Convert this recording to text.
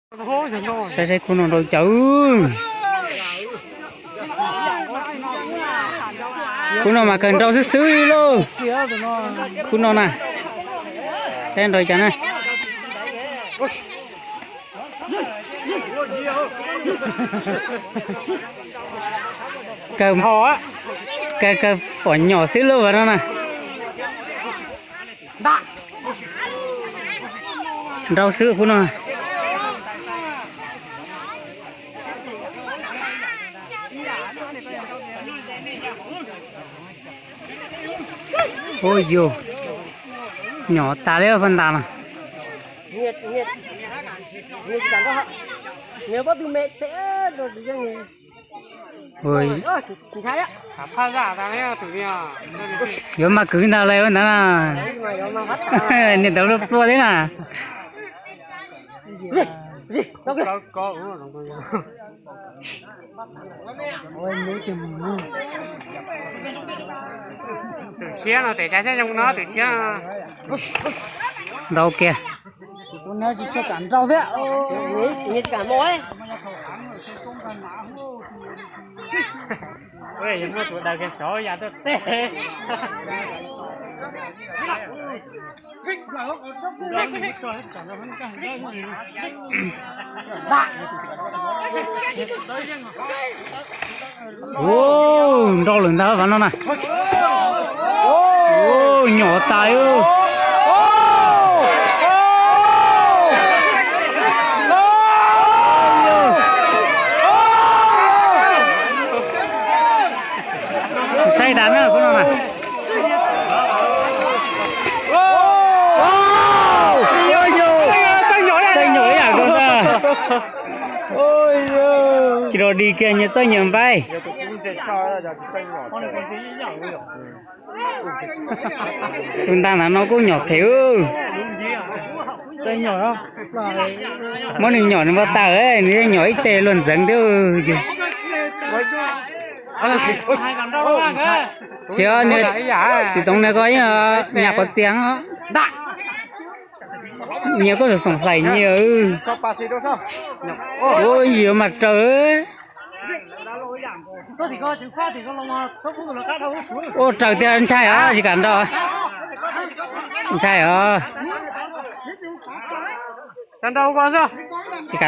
Saib saib khub no nrau cas. Khub no mas kawg nrau xwb xwb lauj. Khub no na, saib nrau cas na. Kawg, kawg pom nyom xwb lauj no na. Nrau xwb khub no. Ua yus, nyom tas li paj ntas no. Yuav mas kwv ntag lauj ua ntawd na. Niag ntawd pluaj pluaj thiab na. Twm tshiab no tes cas xyov zoo no twm tshiab. Nrau kiag. Tsis kam nrau thiab. Muab tus daws kiag saud yam tuaj teb. Ua, nrau lawm ntag vam no na. Ua, nyom tas. Saib tas na khub no na. Txawj nyom ib yam nkaus ntag. Tsis rau dig kiag nyias txawj nyias npaib. Tus ntag ntawd no kuj nyom them. Muab nws nyom nws npau taws, nws nyom ib teg luag ntxeev thiab. Tsis, txiv toov nws ko nyas quav txias os. Nyias kuj xoom xaim nyias. Ua yuav mas raws. Ua raws tiag ntshai os, tsis kam nrau. Ntshai os. Tsis kam